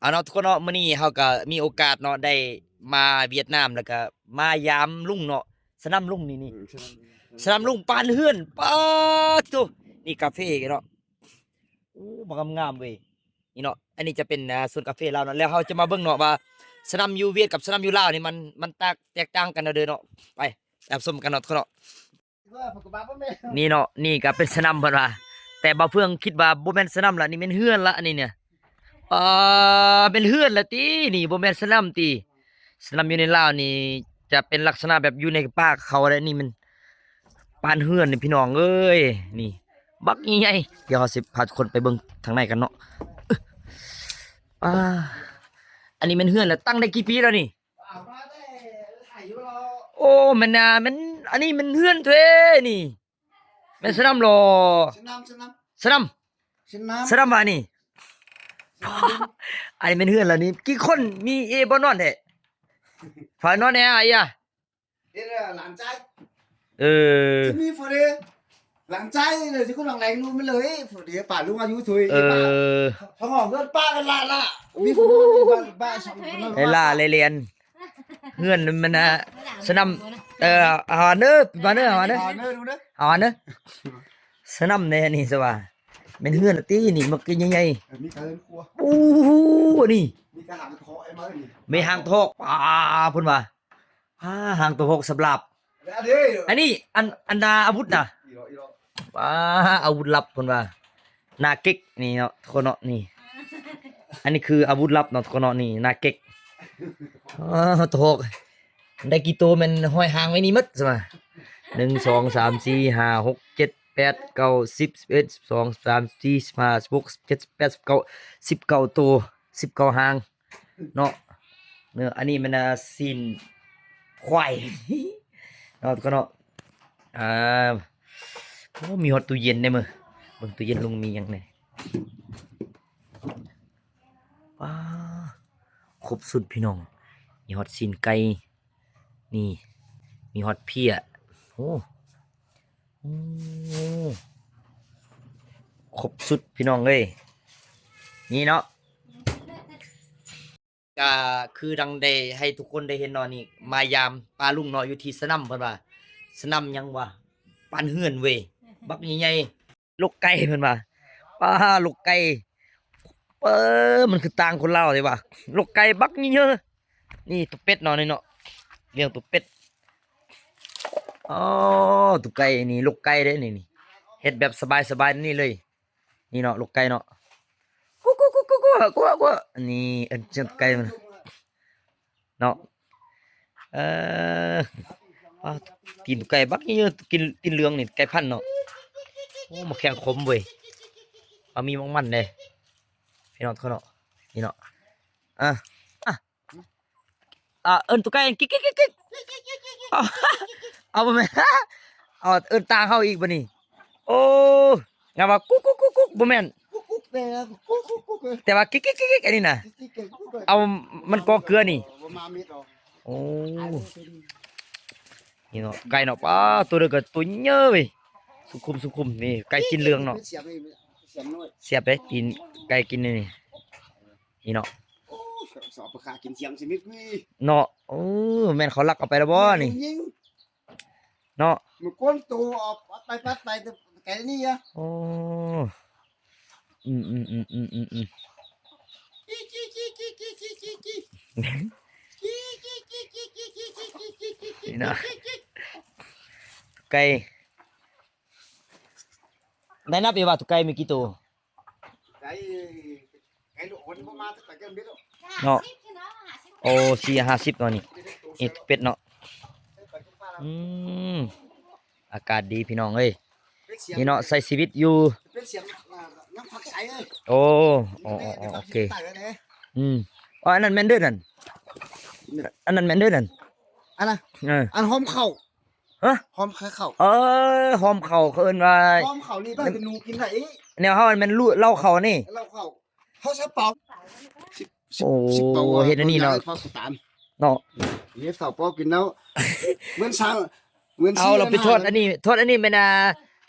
ເອົາເນາະ ທຸກຄົນເນາະ, ມື້ນີ້ເຮົາກໍມີໂອກາດເນາະ ໄດ້ມາຫວຽດນາມ ແລ້ວກໍມາຢາມລຸງເນາະ, ສະໜຳລຸງນີ້ ນີ້ ອືມ ສະໜຳ ສະໜຳລຸງປານເຮືອນ ປາດໂທ້ ນີ້ກາເຟເນາະ. ໂອ້ ບັກງາມໆເວີຍ ນີ້ເນາະ. ອັນນີ້ຈະເປັນ ອ່າ ສວນກາເຟລາວເນາະ. ແລ້ວເຮົາຈະມາເບິ່ງເນາະວ່າ ສະໜຳຢູ່ຫວຽດກັບສະໜຳຢູ່ລາວນີ້ ມັນ ມັນຕ່າງ ແຕກຕ່າງກັນແນວໃດເນາະ. ໄປ ໄປຮັບຊົມກັນເນາະ ທຸກຄົນເນາະ. ນີ້ເນາະ ນີ້ກໍເປັນສະໜຳເພິ່ນວ່າ, ແຕ່ບ່າວເຟືອງຄິດວ່າບໍ່ແມ່ນສະໜຳລະ, ນີ້ແມ່ນເຮືອນລະ ອັນນີ້ເນຍ. ອ່າ ແມ່ນເຮືອນລະຕິ ນີ້ບໍ່ແມ່ນສະໜຳຕິ. ສະໜຳຢູ່ໃນລາວນີ້ຈະເປັນລັກສະນະແບບຢູ່ໃນປ່າເຂົາແຫຼະ, ນີ້ມັນປານເຮືອນນີ້ ພີ່ນ້ອງເອີຍ. ນີ້ບັກໃຫຍ່ໆ, ດຽວເຮົາຊິພາທຸກຄົນໄປເບິ່ງທາງໃນກັນເນາະ. ອ່າ ອັນນີ້ແມ່ນເຮືອນລະ, ຕັ້ງໄດ້ກີ່ປີແລ້ວນີ້? ໂອ້ ແມ່ນນະ ແມ່ນ ອັນນີ້ແມ່ນເຮືອນແທ້ນີ້. ແມ່ນສະໜຳຫຼໍ່? ສະໜຳ ສະໜຳ ສະໜຳ ສະໜຳຫວານີ້? ອັນນີ້ແມ່ນເຮືອນລະນີ້. ກີ່ຄົນ ມີເອບໍ່ນອນແທ້? ຝາກນອນແດ່ ອາຍາ. ເອີ ຫຼານຊາຍ ເອີ ມີເຟເດ ຫຼານຊາຍເລີຍ ຊິຄົນລອງແລງລູກມັນເລີຍ ເຟເດ ປ້າລຸງອາຍຸຖ້ວຍ ເອີ ເຮົາຫ້ອງເອີ້ນປ້າກັນລະລະ ມີຜູ້ ບ້ານ ບ້ານສອງຄົນ ໄລລາໄລແລນ ເຮືອນມັນນະ ສະໜຳ ເອີ ອາຫານເດີ ມາເດີ ອາຫານເດີ ອາຫານເດີ ອາຫານເດີ ສະໜຳແດ່ນີ້ ສະວ່າ ແມ່ນເຮືອນລະຕິ ນີ້ ມັກໃຫຍ່ໆ ເອີ ມີການເຮືອນຄົວ ໂອ້ໂຫ ນີ້ ມີການຫາງທອກ ໄອ້ມານີ້ ມີຫາງທອກ ປາ ເພິ່ນວ່າ ອ່າ ຫາງໂຕຫົກສຳລັບ ອັນນີ້ ອັນ ອັນດາອາວຸດນະ ປາ ອາວຸດລັບເພິ່ນວ່າ ໜ້າເກັກ ນີ້ເນາະ ທຸກຄົນເນາະ ນີ້ ອັນນີ້ຄືອາວຸດລັບເນາະ ທຸກຄົນເນາະ ນີ້ ໜ້າເກັກ ອາ ໂຕຫົກ ໄດ້ກີ່ໂຕ ແມ່ນຫ້ອຍຫາງໄວ້ນີ້ໝົດ ສະມາ ໜຶ່ງ ສອງ ສາມ ສີ່ ຫ້າ ຫົກ ເຈັດ ແປດ ເກົ້າ ສິບ ສິບເອັດ ສິບສອງ ສິບສາມ ສິບສີ່ ສິບຫ້າ ສິບຫົກ ສິບເຈັດ ສິບແປດ ສິບເກົ້າ ສິບເກົ້າໂຕ ສິບເກົ້າຫາງ. ເນາະ ເນາະ ອັນນີ້ແມ່ນ ອ່າ ຊີ້ນຄວາຍເນາະ ທຸກຄົນເນາະ ອ່າ ໂອ້ ມີຮອດຕູ້ເຢັນເດ້ ເບິ່ງຕູ້ເຢັນລຸງມີຫຍັງແດ່ ປາ ຄົບຊຸດພີ່ນ້ອງ ມີຮອດຊີ້ນໄກ່ ນີ້ ມີຮອດເພ້ຍ ໂອ້ ໂອ້ ຄົບຊຸດພີ່ນ້ອງເອີຍ ນີ້ເນາະ ກະຄືດັ່ງໄດ້ໃຫ້ທຸກຄົນໄດ້ເຫັນເນາະ ນີ້ມາຢາມປ້າລຸງເນາະ ຢູ່ທີ່ສະໜຳ ເພິ່ນວ່າ ສະໜຳຫຍັງວະ ປານເຮືອນເວີຍ ບັກໃຫຍ່ໆ ຫຼົກໄກ່ ເພິ່ນວ່າ ປາ ຫຼົກໄກ່ ເອີ ມັນຄືຕ່າງຄົນລາວເດ້ວະ ຫຼົກໄກ່ບັກໃຫຍ່ ນີ້ໂຕເປັດເນາະ ນີ້ເນາະ ລ້ຽງໂຕເປັດ ອໍ ໂຕໄກ່ນີ້ ຫຼົກໄກ່ເດ້ນີ້ ນີ້ ເຮັດແບບສະບາຍໆ ນີ້ເລີຍ ນີ້ເນາະ ຫຼົກໄກ່ເນາະ ກຸກກຸກກຸກກຸກກຸກກຸກ ນີ້ ເອີ້ນສຽງໄກ່ມັນເນາະ ເອີ ປາ ຕີນໄກ່ບັກໃຫຍ່ ຕີນ ຕີນເຫຼືອງນີ້ ໄກ່ພັນເນາະ ໂອ້ ໝາກແຂ້ງຂົມເວີຍ ປາ ມີໝາກມັນເດ້ ພີ່ນ້ອງເນາະ ນີ້ເນາະ ອ່າ ອ່າ ອ່າ ເອີ້ນໂຕໄກ່ ກິກໆໆໆ ເອົາ ເອົາ ບໍ່ແມ່ນ ເອົາ ເອີ້ນຕ່າງເຮົາອີກບັດນີ້ ໂອ້ ງາມວ່າ ກຸກກຸກກຸກກຸກ ບໍ່ແມ່ນ ກຸກກຸກ ແຕ່ວ່າ ແຕ່ວ່າ ກິກໆໆໆ ອັນນີ້ນະ ກິກໆໆ ເອົາ ມັນກໍເກືອນີ້ ບໍ່ມາມິດດອກ ໂອ້ ນີ້ເນາະ ໄກ່ເນາະ ປາ ໂຕເດີກະໂຕໃຫຍ່ເວີຍ ສຸຂຸມ ສຸຂຸມ ນີ້ ໄກ່ຕີນເຫຼືອງເນາະ ສຽບເດ້ ຕີນໄກ່ກິນນີ້ ນີ້ເນາະ ໂອ້ ສອບໄປຂ້າກິນສຽງຊິມິດເວີຍ ເນາະ ໂອ້ ແມ່ນເຂົາລັກເອົາໄປແລ້ວບໍ່ນີ້ ຍິງ ເນາະ ມື້ກ່ອນໂຕເອົາປັດໄປປັດໄປແຕ່ໄກນີ້ອະ ໂອ້ ອືມໆໆໆໆ ນີ້ນະ ໄກ່ ໄດ້ນັບອີກວ່າ ໂຕໄກ່ມີກີ່ໂຕ? ໄກ່ ໄກ່ລູກອ່ອນບໍ່ມາ ແຕ່ໄກ່ເບັດ ເນາະ ໂອ້ ສີ່ຫ້າສິບເນາະ ນີ້ ນີ້ເປັດເນາະ ອືມ ອາກາດດີພີ່ນ້ອງເອີຍ ເປັດສຽງ ນີ້ເນາະ ໃຊ້ຊີວິດຢູ່ ເປັດສຽງ ອ່າ ຍັງຝັກໃສເອີຍ ໂອ້ ໂອ້ ໂອ້ ໂອ້ ໂອເຄ ອືມ ອໍ ອັນນັ້ນແມ່ນເດີນັ້ນ ອັນນັ້ນແມ່ນເດີນັ້ນ ອັນນະ ເອີ ອັນຫອມເຂົ້າ ຮະ ຫອມເຂົ້າ ເອີ ຫອມເຂົ້າ ເຂົາເອີ້ນວ່າ ຫອມເຂົ້ານີ້ ບ້ານເປັນໜູກິນໄດ້ ແນວເຮົາມັນເຫຼົ້າເຂົ້ານີ້ ເຫຼົ້າເຂົ້າ ເຮົາໃຊ້ເປົາ ໂອ້ ເຮັດອັນນີ້ເນາະ ເຮົາເປົາກິນແລ້ວ ເໝືອນຊ້າງ ເອົາ ເຮົາໄປທອດອັນນີ້ ທອດອັນນີ້ແມ່ນ ອ່າ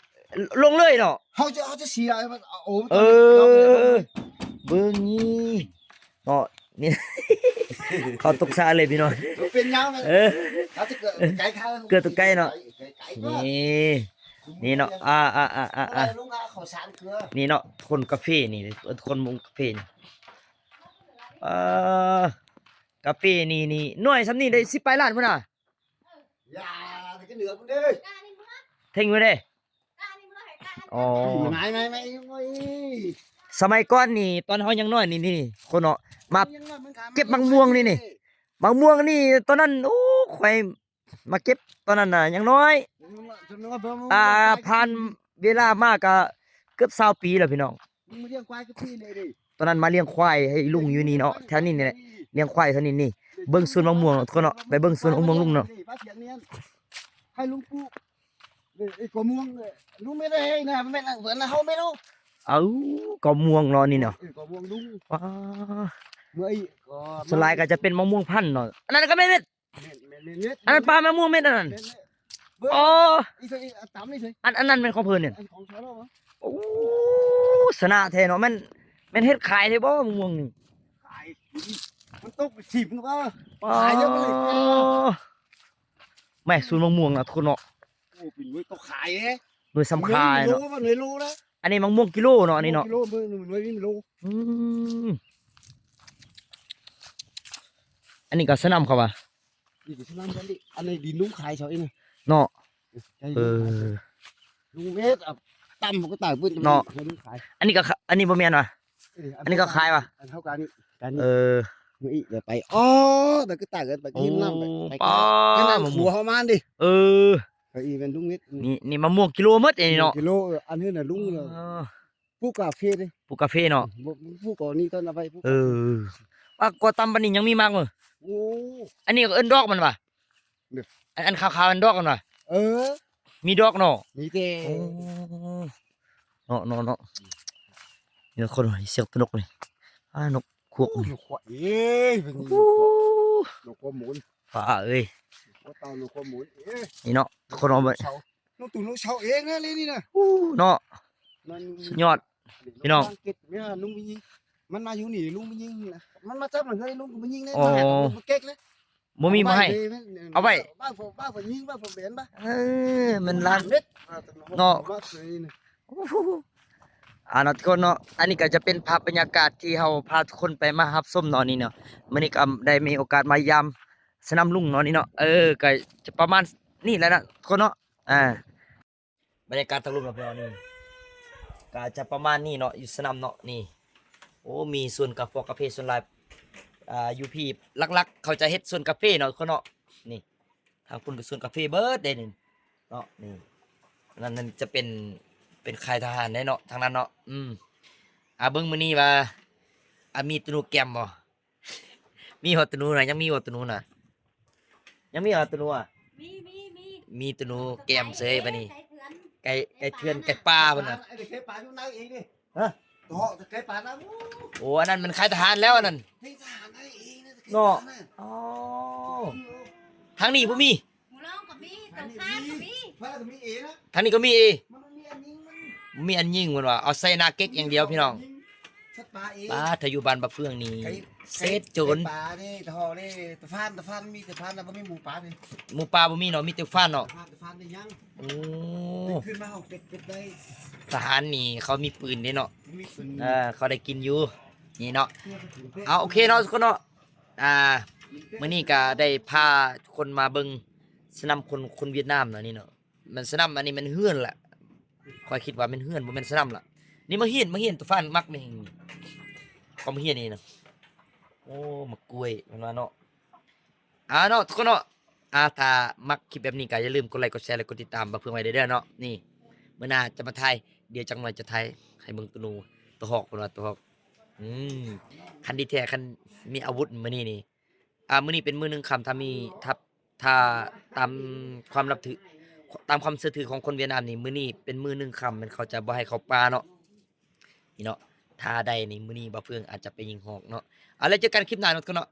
ລົງເລີຍເນາະ ເຮົາຈະ ເຮົາຈະສີ ເອົາ ເອີ ເບິ່ງນີ້ເນາະ ນີ້ ເຂົ້າຕົກສະເລີຍພີ່ນ້ອງ ເປັນຫຍັງ ເອີ ເຮົາຈະເກີດໄກ ເກີດຕົກໄກເນາະ ໄກໆ ນີ້ ນີ້ເນາະ ອ່າໆໆໆ ນີ້ເນາະ ຄົນກາເຟນີ້ ຄົນມຸງກາເຟນີ້ ອ່າ ກາເຟນີ້ ນີ້ ໜ່ວຍສ່ຳນີ້ໄດ້ສິບປາຍລ້ານພຸ້ນນະ ເທັງຢູ່ເດ້ ອໍ ສະໄໝກ່ອນນີ້ ຕອນເຮົາຍັງນ້ອຍນີ້ ນີ້ ຄົນເນາະ ມາເກັບໝາກມ່ວງນີ້ ນີ້ ໝາກມ່ວງນີ້ ຕອນນັ້ນ ໂອ້ ຂ້ອຍມາເກັບຕອນນັ້ນນະ ຍັງນ້ອຍ ອ່າ ຜ່ານເວລາມາກະເກືອບຊາວປີແລ້ວພີ່ນ້ອງ ຕອນນັ້ນມາລ້ຽງຄວາຍໃຫ້ລຸງຢູ່ນີ້ເນາະ ແຖວນີ້ນີ້ແຫຼະ ລ້ຽງຄວາຍແຖວນີ້ນີ້ ເບິ່ງສວນໝາກມ່ວງເນາະ ທຸກຄົນເນາະ ໄປເບິ່ງສວນໝາກມ່ວງລຸງເນາະ ໃຫ້ລຸງປູກ ເອີ ກອກມ່ວງ ລຸງແມ່ນໃດນະ ແມ່ນເພິ່ນນະ ເຮົາແມ່ນເຮົາ ເອົາ ກອກມ່ວງເນາະນີ້ເນາະ ເອີ ກອກມ່ວງລຸງ ວ້າ ເມື່ອອີກ ສ່ວນຫຼາຍກໍຈະເປັນໝາກມ່ວງພັນເນາະ ອັນນັ້ນກໍແມ່ນ ແມ່ນ ແມ່ນ ແມ່ນ ແມ່ນ ອັນນັ້ນປ່າໝາກມ່ວງເມັດອັນນັ້ນ ແມ່ນ ແມ່ນ ອໍ ອີກ ອີກ ອັນ ອັນນັ້ນແມ່ນຂອງເພິ່ນນີ້ ອັນຂອງເຂົາເນາະ ໂອ້ ຊະນະແທ້ເນາະ ແມ່ນ ແມ່ນເຮັດຂາຍແທ້ບໍ່ ໝາກມ່ວງນີ້ ຂາຍ ມັນຕົກສິບກໍ ອໍ ຂາຍເຍອະໄປເລີຍ ແມ່ ສວນໝາກມ່ວງນະ ທຸກຄົນເນາະ ໂອ້ ເປັນໜ່ວຍກໍຂາຍເດ້ ໜ່ວຍສ່ຳຂາຍເນາະ ໜ່ວຍໂລນະ ອັນນີ້ໝາກມ່ວງກິໂລເນາະ ອັນນີ້ເນາະ ກິໂລ ໜ່ວຍ ໜ່ວຍໂລ ອືມ ອັນນີ້ກໍສະໜຳເຂົາວ່າ ນີ້ກໍສະໜຳກັນດິ ອັນນີ້ດິນລຸງຂາຍເຂົາເອງເນາະ ເອີ ລຸງເຮັດ ອ່າ ຕ່ຳກໍຕາຍເພິ່ນເນາະ ໃຫ້ລຸງຂາຍ ອັນນີ້ກໍ ອັນນີ້ບໍ່ແມ່ນຫວາ ເອີ ອັນນີ້ກໍຂາຍຫວາ ອັນເຮົາການນີ້ ການນີ້ ເອີ ມື້ອີກໄປ ອໍ ໄປກໍຕາຍກັນ ໄປກິນນ້ຳ ໂອ້ ໄປ ໄປ ປາ ອັນນັ້ນ ໝາກມ່ວງ ຫົວເຮົາມານດິ ເອີ ເຂົາອີກແມ່ນລຸງເຮັດ ນີ້ ນີ້ມະມ່ວງກິໂລໝົດອັນນີ້ເນາະ ກິໂລ ເອີ ອັນນີ້ນະລຸງເນາະ ອໍ ປູກກາເຟເດ້ ປູກກາເຟເນາະ ອືມ ປູກກໍນີ້ຕ້ອງເອົາໄວ້ ປູກ ເອີ ປາກກວ່າຕ່ຳປານນີ້ຍັງມີໝາກເມີ ໂອ້ ອັນນີ້ກໍເອີ້ນດອກມັນຫວາ ເດີ ອັນ ອັນຂາວໆ ອັນດອກມັນຫວາ ເອີ ມີດອກເນາະ ມີແຕ່ ໂອ້ ເນາະ ເນາະ ເນາະ ນີ້ຄົນ ສຽງຕົວນົກນີ້ ອ້າ ນົກຄວກ ໂອ້ ນົກຄວກເອີຍ ເປັນ ໂອ້ ນົກຄວກໝູນ ປ້າເອີຍ ໂອ້ ເຕົານົກຄວກໝູນເອີຍ ນີ້ເນາະ ຄົນເອົາໄປ ເສົາ ນ້ອງຕູນ້ອງເສົາເອງນະ ເລີຍນີ້ນະ ໂອ້ ເນາະ ມັນ ສຸດຍອດ ພີ່ນ້ອງ ເກັບເມຍລຸງໄປຍິງ ມັນມາຢູ່ນີ້ລຸງໄປຍິງນະ ມັນມາຈັບມັນເຮີຍ ລຸງກໍໄປຍິງເລີຍ ອໍ ມາຫາກໍບໍ່ເກັກເລີຍ ບໍ່ມີບໍ່ໃຫ້ ເອົາໄວ້ ບ້ານເຂົາ ບ້ານເຂົາຍິງ ບ້ານເຂົາແບນບາ ເອີ ແມ່ນລາວ ເມັດ ເນາະ ໂອ້ໂຫ ອ່າ ເນາະ ທຸກຄົນເນາະ ອັນນີ້ກໍຈະເປັນພາບບັນຍາກາດທີ່ເຮົາພາທຸກຄົນໄປມາຮັບຊົມເນາະ ນີ້ເນາະ ມື້ນີ້ກໍໄດ້ມີໂອກາດມາຢາມສະໜາມລຸງເນາະ ນີ້ເນາະ ເອີ ກໍຈະປະມານນີ້ແຫຼະນະ ທຸກຄົນເນາະ ອ່າ ບັນຍາກາດທາງລຸ່ມເນາະ ພີ່ນ້ອງ ນີ້ ກໍຈະປະມານນີ້ເນາະ ຢູ່ສະໜາມເນາະ ນີ້ ໂອ້ ມີສວນກາຟອກກາເຟ ສ່ວນຫຼາຍ ອ່າ ຢູ່ພີ້ຫຼັກໆ ເຂົາຈະເຮັດສວນກາເຟເນາະ ທຸກຄົນເນາະ ນີ້ ທາງພຸ້ນກໍສວນກາເຟເບິດເດ້ນີ້ເນາະ ນີ້ ນັ້ນ ນັ້ນຈະເປັນ ເປັນຄ້າຍທະຫານເດ້ເນາະ ທາງນັ້ນເນາະ ອືມ ອ່າ ເບິ່ງມື້ນີ້ວ່າ ອ່າ ມີຕະໜູແກມບໍ່? ມີບໍ່ຕະໜູນະ ຍັງມີບໍ່ຕະໜູນະ ຍັງມີບໍ່ຕະໜູອະ ມີ ມີ ມີ ມີຕະໜູແກມເສີຍບາດນີ້ ໄກ່ເຖື່ອນ ໄກ່ເຖື່ອນ ໄກ່ປ່າພຸ້ນນະ ໄກ່ປ່າຢູ່ໃນເອງນີ້ ຮະ ເທາະໄກ່ປ່ານະ ໂອ້ ອັນນັ້ນມັນຄ້າຍທະຫານແລ້ວອັນນັ້ນ ເນາະ ອໍ ທາງນີ້ບໍ່ມີ ໝູລອງກໍມີ ຕົງຂ້າມກໍມີ ທາງນີ້ກໍມີເອ ມັນບໍ່ມີອັນຍິງ ມັນບໍ່ມີອັນຍິງ ເພິ່ນວ່າເອົາໃສ່ໜ້າເກັກຢ່າງດຽວ ພີ່ນ້ອງ ສັດປ່າເອ ປາ ຖ້າຢູ່ບ້ານບັກເຟືອງນີ້ ໄກ່ ເສດໂຈນ ໄກ່ປ່ານີ້ ຕະຫໍ້ນີ້ ຕະຟານ ຕະຟານ ມີແຕ່ຟານນະ ບໍ່ມີໝູປ່ານີ້ ໝູປ່າບໍ່ມີເນາະ ມີແຕ່ຟານເນາະ ຕະຟານ ຕະຟານໄດ້ຍັງ ໂອ້ ຂຶ້ນມາເຮົາເກັບ ເກັບໄດ້ ທະຫານນີ້ເຂົາມີປືນເດ້ເນາະ ມີປືນ ເອີ ເຂົາໄດ້ກິນຢູ່ ນີ້ເນາະ ເອົາ ໂອເຄເນາະ ທຸກຄົນເນາະ ອ່າ ມື້ນີ້ກໍໄດ້ພາທຸກຄົນມາເບິ່ງສະໜາມຄົນ ຄົນຫວຽດນາມເນາະ ນີ້ເນາະ ແມ່ນສະໜາມ ອັນນີ້ແມ່ນເຮືອນລະ ຂ້ອຍຄິດວ່າແມ່ນເຮືອນ ບໍ່ແມ່ນສະໜາມລະ ນີ້ໝາກຮຽນ ໝາກຮຽນ ຕາຟານມັກນີ້ ຄວາມຮຽນນີ້ນະ ໂອ້ ໝາກກ້ວຍ ເພິ່ນວ່າເນາະ ອ່າ ເນາະ ທຸກຄົນເນາະ ອ່າ ຖ້າມັກຄລິບແບບນີ້ກໍຢ່າລືມກົດໄລ ກົດແຊ ແລະ ກົດຕິດຕາມບ່າວເຟືອງໄວ້ເດີ້ເນາະ ນີ້ ມື້ໜ້າຈະມາຖ່າຍ ດຽວຈັກໜ່ອຍຈະຖ່າຍໃຫ້ເບິ່ງໂຕໜູ ໂຕຮອກ ເພິ່ນວ່າໂຕຮອກ ອືມ ຄັນດີແທ້ ຄັນມີອາວຸດມື້ນີ້ນີ້ ອ່າ ມື້ນີ້ເປັນມື້ໜຶ່ງຄ່ຳ ຖ້າມີ ຖ້າ ຖ້າຕາມຄວາມນັບຖື ຕາມຄວາມເຊື່ອຖືຂອງຄົນຫວຽດນາມນີ້ ມື້ນີ້ເປັນມື້ໜຶ່ງຄ່ຳ ແມ່ນເຂົາຈະບໍ່ໃຫ້ເຂົ້າປ່າເນາະ ນີ້ເນາະ ຖ້າໄດ້ນີ້ ມື້ນີ້ບ່າວເຟືອງອາດຈະໄປຍິງຮອກເນາະ ເອົາ ແລ້ວເຈີກັນຄລິບໜ້າເນາະ ທຸກຄົນເນາະ